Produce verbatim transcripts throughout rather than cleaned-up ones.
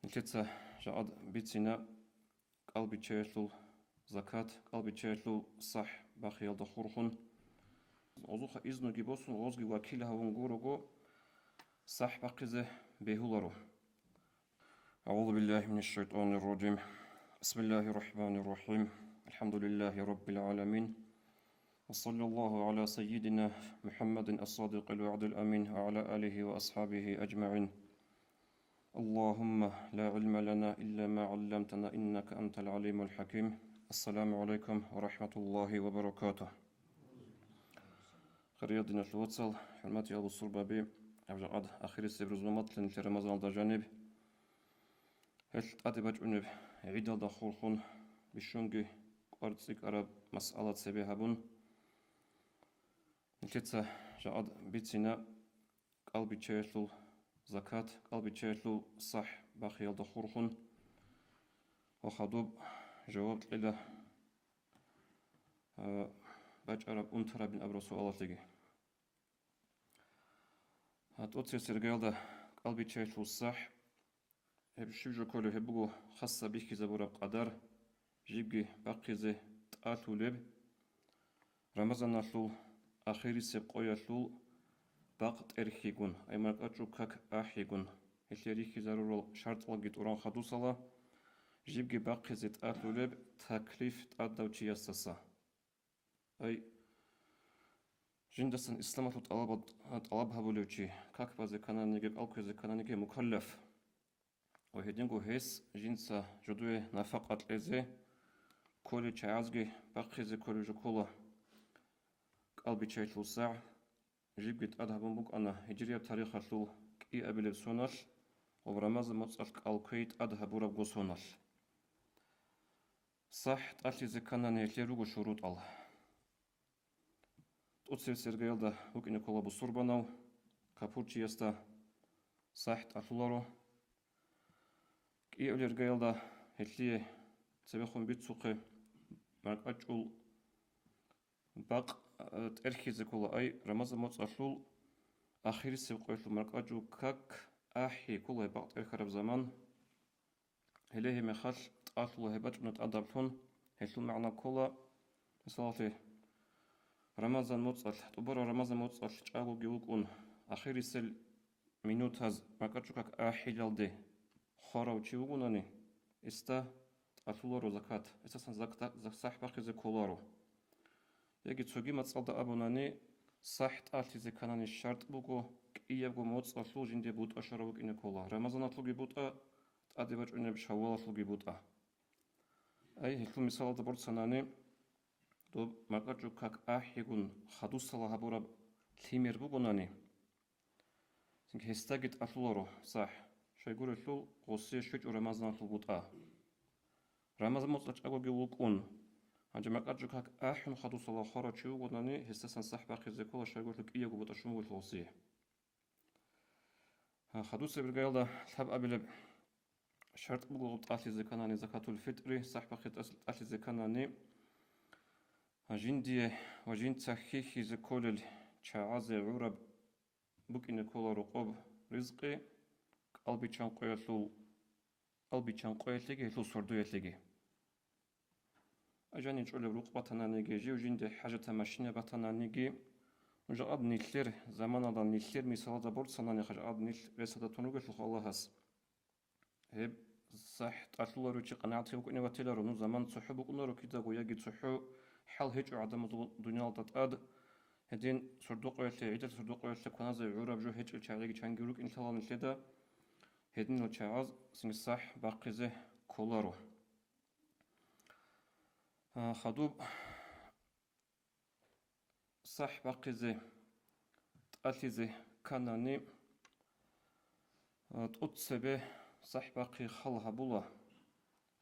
Нилъеца жагӀад бицина кӀалбиччаялъул закат, кӀалбиччаялъул сахӀ бахъиялда хурхун. Гъозухъа изнуги босун, гъозги вакил гьавун гурого, сахӀ бахъизе бегьуларо. أعوذ بالله من الشيطان الرجيم. بسم الله الرحمن الرحيم. الحمد لله رب العالمين. وصلى الله على سيدنا محمد الصادق الوعد الأمين وعلى آله وأصحابه أجمعين. اللهم لا علم لنا إلا ما علمتنا إنك أنت العليم الحكيم. السلام عليكم ورحمة الله وبركاته. Хириял диналъул вацал, хӀурматиял бусурбаби, гьаб жакъад ахирисеб рузман батила нилъер Рамазаналда жаниб. Гьелъ тӀаде бачӀунеб гӀидалда хурхун бищунги кӀвар-цӀикӀкӀараб масъала цебе гьабун, нилъеца жакъад бицина кӀалбиччаялъул закат, кӀалбиччаялъул сахӀ бахъиялда хурхун ва хадуб жаваб кьела, а, бачӀараб унтарабин абураб суалалъеги. ТӀоцебесеб иргаялда кӀалбиччаялъул сахӀ, гьеб щиб жо кколеб, гьеб буго хасаб бихьизабураб къадар, жибги бахъизе тӀалъулеб, Рамазаналъул ахирисеб къоялъул бакъ тӀерхьигун, ай маркӀачӀул как ахӀигун, гьелъие рихьизарурал шартӀалги тӀуран хадусала, жибги бахъизе тӀалъулеб таклиф тӀадав чиясдаса. Ай, жиндасан исламалъул тӀалабал-, тӀалаб гьабулев чи, как базе ккананиги, кӀал кквезе ккананиги мукаллаф. Ва гьединго гьес жинца жидее нафакъа кьезе кколел чагӀазги бахъизе кколеб жо ккола. КӀалбиччаялъул сахӀ жибги тӀад гьабун букӀана гьижрияб тарихалъул кӀиабилеб соналъ ва Рамазан моцӀалъ кӀал кквей тӀад гьабурабго соналъ. СахӀ тӀалъизе кканани гьелъие руго шурутӀал. ТӀоцебесеб иргаялда вукӀине ккола бусурбанав, капурчиясда сахӀ тӀалъуларо. КӀиабилеб иргаялда гьелъие цебехун бицухъе маркӀачӀул бакъ, э, тӀерхьизе ккола, ай, Рамазан моцӀалъул ахирисеб къоялъул маркӀачӀул как ахӀи ккола гьеб бакъ тӀерхьараб заман. Гьеле гьеб мехалъ тӀалъула гьеб бачӀуна тӀадаблъун, гьелъул магӀна ккола, мисалалъе, Рамазан моцӀалъ, тӀубараб Рамазан моцӀалъ чӀагоги вукӀун, ахирисел минутаз маркӀачӀул как ахӀилалде хварав чи вугонани, гьесда тӀалъуларо закат, гьесдасан закат, зак-, сахӀ бахъизе кколаро. Яги цоги мацӀалда абунани, сахӀ тӀалъизе кканани шартӀ буго, кӀиябго моцӀалъул жинде бутӀа щварав вукӀине ккола, Рамазаналъулги бутӀа, тӀаде бачӀунеб Шаввалалъулги бутӀа. Ай, гьелъул мисалалда борцанани, доб маркӀачӀул как ахӀигун хадусала гьабураб лъимер бугонани, цинги гьесдаги тӀалъуларо сахӀ, щайгурелъул гъосие щвечӀо Рамазаналъул бутӀа. Рамазан моцӀалъ чӀагоги вукӀун, гьанже маркӀачӀул как ахӀун хадусала хварав чи вугонани, гьесдасан сахӀ бахъизе ккола, щайгурелъул кӀиябго бутӀа щун бугелъул гъосие. Гьа, хадусеб иргаялда лъабабилеб шартӀ буго гъоб тӀалъизе кканани закатул-фитӀри, сахӀ бахъизе тӀас-, тӀалъизе кканани, гьа, жиндие ва жинца хьихьизе кколел чагӀазе гӀураб букӀине ккола рокъоб ризкъи, кӀалбиччан къоялъул, кӀалбиччан къоялъеги гьелъул сордоялъеги. Жаниб чӀолеб рукъ батананиги, жив жинде хӀажатаб машина батананиги, жакъад нилъер заманалда, нилъер мисалалда борцанани, жакъад нилъ ресалда тун ругелъулха Аллагьас. Гьеб сахӀ тӀалъуларев чи къанагӀат гьев вукӀине ватиларо, ну заман цохӀо букӀунаро кидаго, яги цохӀо хӀал гьечӀо гӀадамазул дуниялалда тӀад. Гьедин сордокъоялъе, гӀидал сордокъоялъе кваназе гӀураб жо гьечӀел чагӀиги чанги рукӀин лъала нилъеда, гьединал чагӀаз цинги сахӀ бахъизе кколаро. А, хадуб сахӀ бахъизе, тӀалъизе кканани, а, тӀоцебе сахӀ бахъи хал гьабула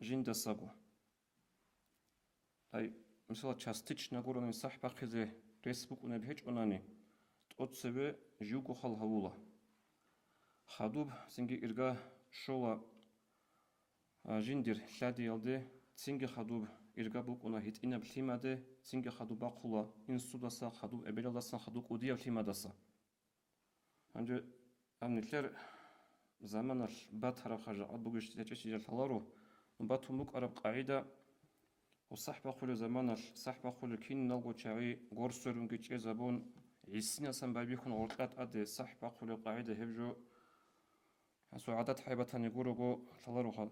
жиндасаго. Ай, мисала, частично гурони сахӀ бахъизе рес букӀунеб гьечӀонани, тӀоцебе живго хал гьавула. Хадуб цинги ирга щола, а, жиндир лъадиялде, цинги хадуб ирга букӀуна гьитӀинаб лъимаде, цинги хадуб бахъула инсудаса, хадуб эбелалдасан, хадуб кӀудияб лъимадаса. Гьанже гьаб нилъер заманалъ батараб хажа бугищ гьечӀищ лъаларо, ну, батун букӀараб къагӀида, ва сахӀ бахъулеб заманалъ сахӀ бахъулел киналго чагӀи горсверунги чӀезабун, гӀисинасан байбихьун гъоркьа тӀаде сахӀ бахъулеб къагӀида гьеб жо. Гьасул гӀадат хӀайбатани гурого лъалароха,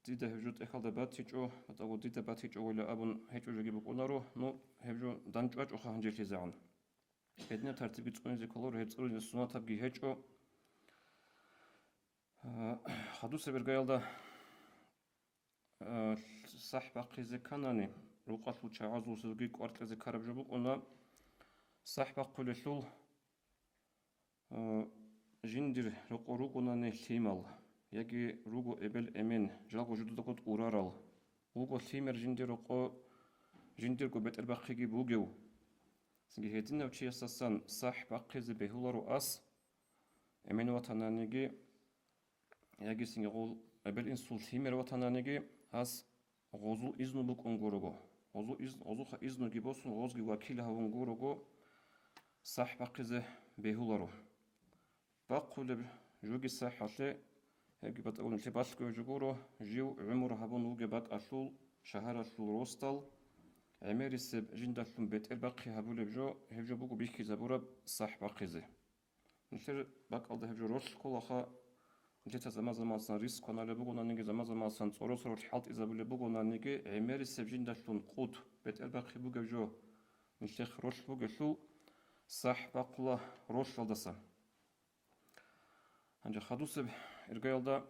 дида гьеб жо тӀехьалда батичӀо, батӀаго дида батичӀо вайла абун гьечӀо жоги букӀунаро, ну, гьеб жо данчӀвачӀоха гьанжелъизегӀан. Гьединаб тартибги цӀунизе кколаро, гьеб цӀунизе сунатабги гьечӀо. А, хадусеб иргаялда, а, сахӀ бахъизе кканани, рукъалъул чагӀазулсезги кӀвар кьезе ккараб жо букӀуна, сахӀ бахъулелъул, а, жиндир рокъор ругонани лъимал, яги руго эбел-эмен, жалго жидедаго тӀурарал, вуго лъимер жиндир рокъо, жиндирго бетӀербахъиги бугев. Цинги гьединав чиясдасан сахӀ бахъизе бегьуларо ас, эмен ватананиги, яги цинги гъол эбел-инсул лъимер ватананиги, ас гъозул изну букӀун гурого. Гъозул из-, гъозухъа изнуги босун, гъозги вакил гьавун гурого, сахӀ бахъизе бегьуларо. Бахъулеб жоги сахӀалъе, гьебги батӀа-, нилъе балъго жо гуро, жив гӀумру гьабун вугеб бакӀалъул, шагьаралъул росдал, гӀемерисеб жиндалъун бетӀербахъи гьабулеб жо, гьеб жо буго бихьизабураб сахӀ бахъизе. Нилъер бакӀалда гьеб жо ролъ кколаха, нилъеца заман-заманасан рис кваналеб бугонаниги, заман-заманасан цӀоросо ролъ хӀалтӀизабулеб бугонаниги, гӀемерисеб жиндалъун къут бетӀербахъи бугеб жо нилъехъ ролъ бугелъул, сахӀ бахъула ролъалдаса. Гьанже хадусеб иргаялда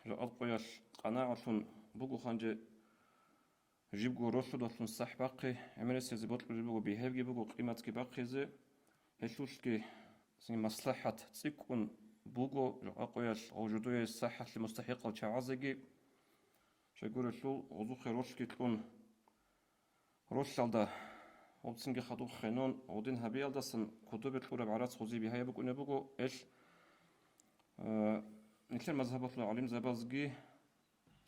жакъа къоялъ къанагӀалъун буго гьанже жибго ролъудалъун сахӀ бахъи, гӀемерисезе бокьулеб буго, бигьебги буго къиматги бахъизе, гьелъулъги цин маслахӀат цӀикӀкӀун буго жакъа къоялъ гъов жидее сахӀалъе мустахӀикъал чагӀазеги, щайгурелъул гъозухъе ролъги кьун, ролъалда, гъубцинги хадуб хенон, гъудин гьабиялдасан кодобе кьураб гӀарац гъузи бигьаяб букӀунеб буго, эл, э, нилъер мазгьабалъул гӀалимзабазги,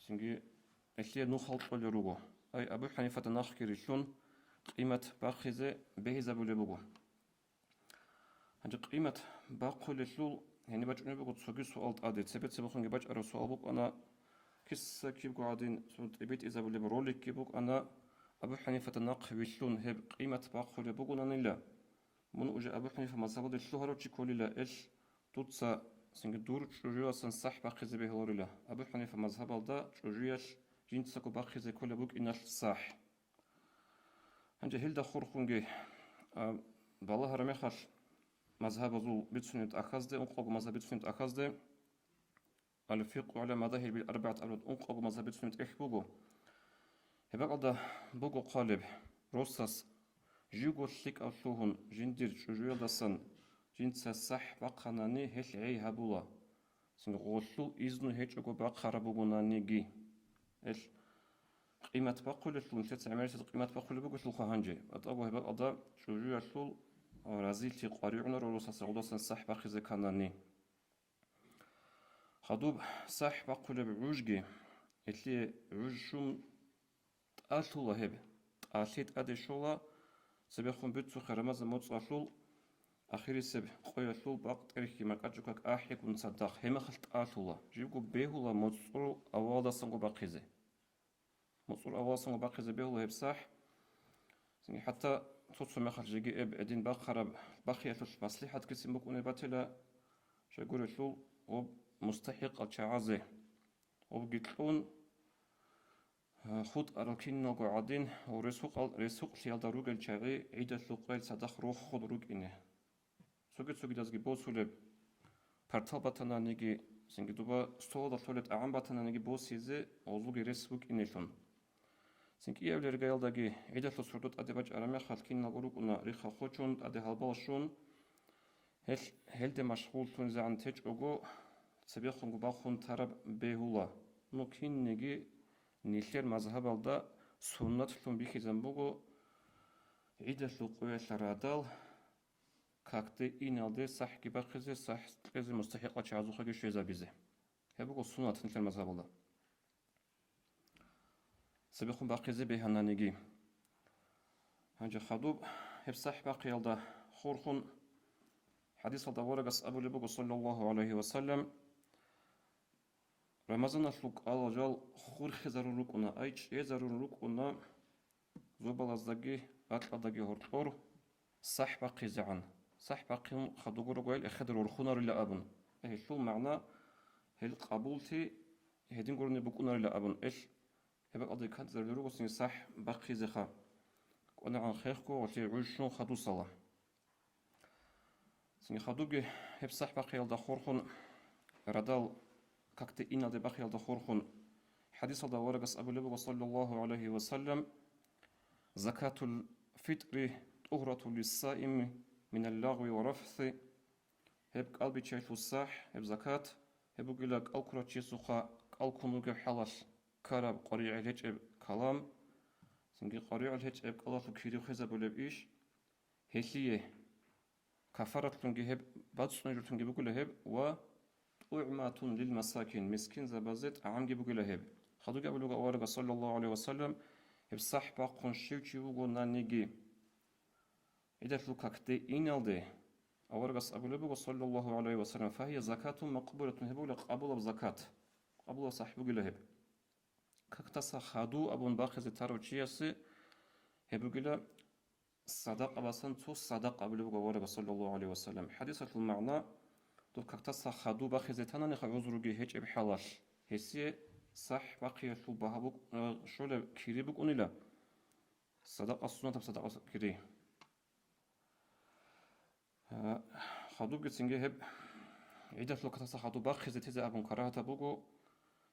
цинги элъие нухал кьолел руго. Ай, Абу ХӀанифада нахъги рилълъун, къимат бахъизе бегьизабулеб буго. Гьанже къимат бахъулелъул гьениб бачӀунеб буго цоги суал тӀаде. Цебе-цебехунги бачӀараб суал букӀана, киса-кибго гӀадин, цо тӀибитӀизабулеб роликги букӀана, Абу ХӀанифада нахъ вилълъун гьеб къимат бахъулеб бугонанила, мун уже Абу ХӀанифа мазгьабалде лъугьарав чи кколила, эл дуца цинги дур чӀужуялъан сахӀ бахъизе бегьуларила, Абу ХӀанифа мазгьабалда чӀужуялъ жинцаго бахъизе кколеб букӀиналъ сахӀ. Гьанже гьелда хурхунги, а, балагьараб мехалъ, мазгьабазул бицунеб тӀахьазде, ункъого мазгьаб бицунеб тӀахьазде, Ал-фикъгьу гӀала мазагьибил арбагӀат абураб ункъого мазгьаб бицунеб тӀехь буго. Гьеб бакӀалда буго хъвалеб, росас живго лъикӀав лъугьун жиндир чӀужуялдасан жинца сахӀ бахъанани гьелъ гӀей гьабула. Цинги гъолъул изну гьечӀого бахъараб бугонаниги. Эл къимат бахъулелъул, нилъеца гӀемерисез къимат бахъулеб бугелъулха гьанже, батӀаго гьеб бакӀалда чӀужуялъул разилъи къваригӀунаро росас гъолдасан сахӀ бахъизе кканани. Хадуб сахӀ бахъулеб гӀужги, элъие гӀуж щун тӀалъула гьеб, тӀалъи тӀаде щола, цебехун бицухъе Рамазан моцӀалъул ахирисеб къоялъул бакъ тӀерхьги макьачӀукак ахӀигун цадахъ гьеб мехалъ тӀалъула, живго бегьула моцӀрул авалдасанго бахъизе. МоцӀрул авалдасанго бахъизе бегьула гьеб сахӀ. Цинги хӀатта цо-цо мехалъ жеги эб гӀедин бахъараб бахъиялъулъ маслихӀат ккецин букӀунеб батила, щайгурелъул гъоб мустахӀикъал чагӀазе, гъобги кьун, хутӀарал киналго гӀадин, ва ресукъал-, ресукълъиялда ругел чагӀи гӀидалъул къоял цадахъ рохун рукӀине. Цоги-цогидазги босулеб, партал батананиги, цинги дуба столалда лъолеб тӀагӀам батананиги босизе гъозулги рес букӀинелъун. Цин кӀиабилеб иргаялдаги гӀидалъул сордо тӀаде бачӀараб мехалъ киналго рукӀуна рихха хочун, тӀаде гьалбал щун, гьел-, гьелде машгъуллъунизегӀан течӀого, цебехунго бахун тараб бегьула. Ну, кинниги нилъер мазгьабалда суннатлъун бихьизан буго гӀидалъул къоялъ радал, какде иналде сахӀги бахъизе, сахӀ кьезе мустахӀикъал чагӀазухъеги щвезабизе. Гьеб буго суннат нилъер мазгьабалда. Цебехун бахъизе бегьананиги. Гьанже хадуб гьеб сахӀ бахъиялда хурхун хӀадисалда аварагас абулеб буго, саллаллагьу гӀалайгьи ва саллам: Рамазаналъул кӀалал жал хурхизарун рукӀуна, ай чӀезарун рукӀуна зобалаздаги ракьалдаги гьоркьор сахӀ бахъизегӀан. СахӀ бахъин хадуго ругоял эхедар рорхунарила абун. Гьелъул магӀна гьел къабулти гьедин гурони букӀунарила абун. Эл гьеб бакӀалде кантӀизарулел руго цинги сахӀ бахъизеха. КӀванагӀан хехго ва лъие гӀужлъун хадусала. Цинги хадубги гьеб сахӀ бахъиялда хурхун, радал какде иналде бахъиялда хурхун, хӀадисалда аварагас абулеб буго, саллаллагьу гӀалайгьи ва саллам: «Закатул фитӀри тӀугьратул лиссаими минал лагъви ва рафси». Гьеб кӀалбиччаялъул сахӀ, гьеб закат, гьеб бугила кӀалкурав чиясухъа кӀалкун вугеб хӀалалъ ккараб къваригӀел гьечӀеб калам, цинги къваригӀел гьечӀеб кӀалалъул кири хвезабулеб иш, гьелъие кафаратлъунги гьеб, бацӀцӀунеб жолъунги бугила гьеб, ва тӀугӀматун лил масакин, мискинзабазе тӀагӀамги бугила гьеб. Хадуги абулеб буго аварагас, саллаллагьу гӀалайгьи ва саллам, гьеб сахӀ бахъун щив чи вугонаниги, гӀидалъул какде иналде, аварагас абулеб буго, саллаллагьу гӀалайгьи ва саллам: «Фагьия закатун макъбулатун», гьеб бугила къабулаб закат, къабулаб сахӀ бугила гьеб. Какдаса хаду абун бахъизе тарав чиясе гьеб бугила садакъабасан цо садакъа абулеб буго аварагас, саллаллагьу гӀалайгьи ва саллам. ХӀадисалъул магӀна: дов какдаса хаду бахъизе тананиха гӀузруги гьечӀеб хӀалалъ, гьесие сахӀ бахъиялъул багьа букӀ-, э, щолеб кири букӀунила, садакъа, суннатаб садакъа кири. Гьа, хадубгицинги гьеб гӀидалъул какдаса хаду бахъизе тезе абун карагьатаб буго,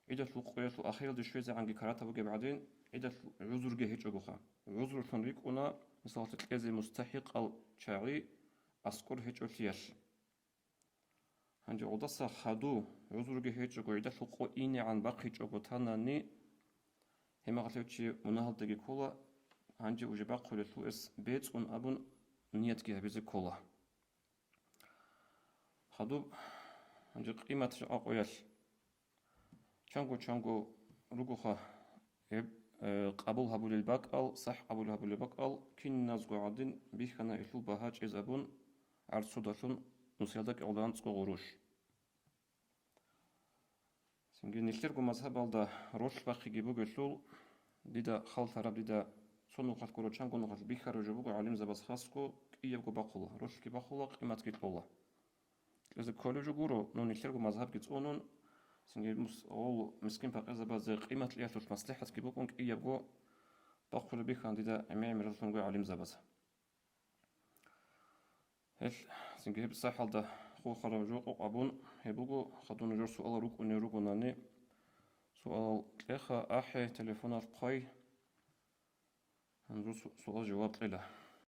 гӀидалъул къоялъул ахиралде щвезегӀанги карагьатаб бугеб гӀадин, гӀидалъул гӀузруги гьечӀогоха. ГӀузрулъун рикӀкӀуна, мисалалъе, кьезе мустахӀикъал чагӀи аскӀор гьечӀолъиялъ. Гьанже гъудаса хаду, гӀузруги гьечӀого, гӀидалъул къо инегӀан бахъичӀого танани, гьемагъалъев чи мунагьалдаги ккола, гьанже уже бахъулелъул эс бецӀун абун ниятги гьабизе ккола. Хадуб, гьанже къимат жакъа къоялъ. Чанго-чанго ругоха гьеб, э, къабул гьабулел бакӀал, сахӀ къабул гьабулел бакӀал, киназго гӀадин бихьана гьелъул багьа чӀезабун, гӀарцудалъун нусиялда кӀикъоялда анцӀго гъурущ. Цинги нилъерго мазгьабалда ролъ бахъиги бугелъул, дида хал лъараб, дида цо нухалъ гуро, чанго нухалъ бихьараб жо буго, гӀалимзабаз хасго кӀиябго бахъула, ролъги бахъула, къиматги кьола. Кьезе кколев жо гуро, ну, нилъерго мазгьабги цӀунун, цинги мус-, гъол мискин-пакъирзабазе къимат кьеялъулъ маслихӀатги букӀун кӀиябго бахъулеб бихьана дида гӀемер-гӀемералъунго гӀалимзабаз. Гьел, цинги гьеб сахӀалда хурхараб жо къокъ абун, гьеб буго, хадур нужер суалал рукӀунел ругонани, суалал кьеха, ахӀе, телефоналъ хъвай. Гьанже су-, суал-жаваб кьела.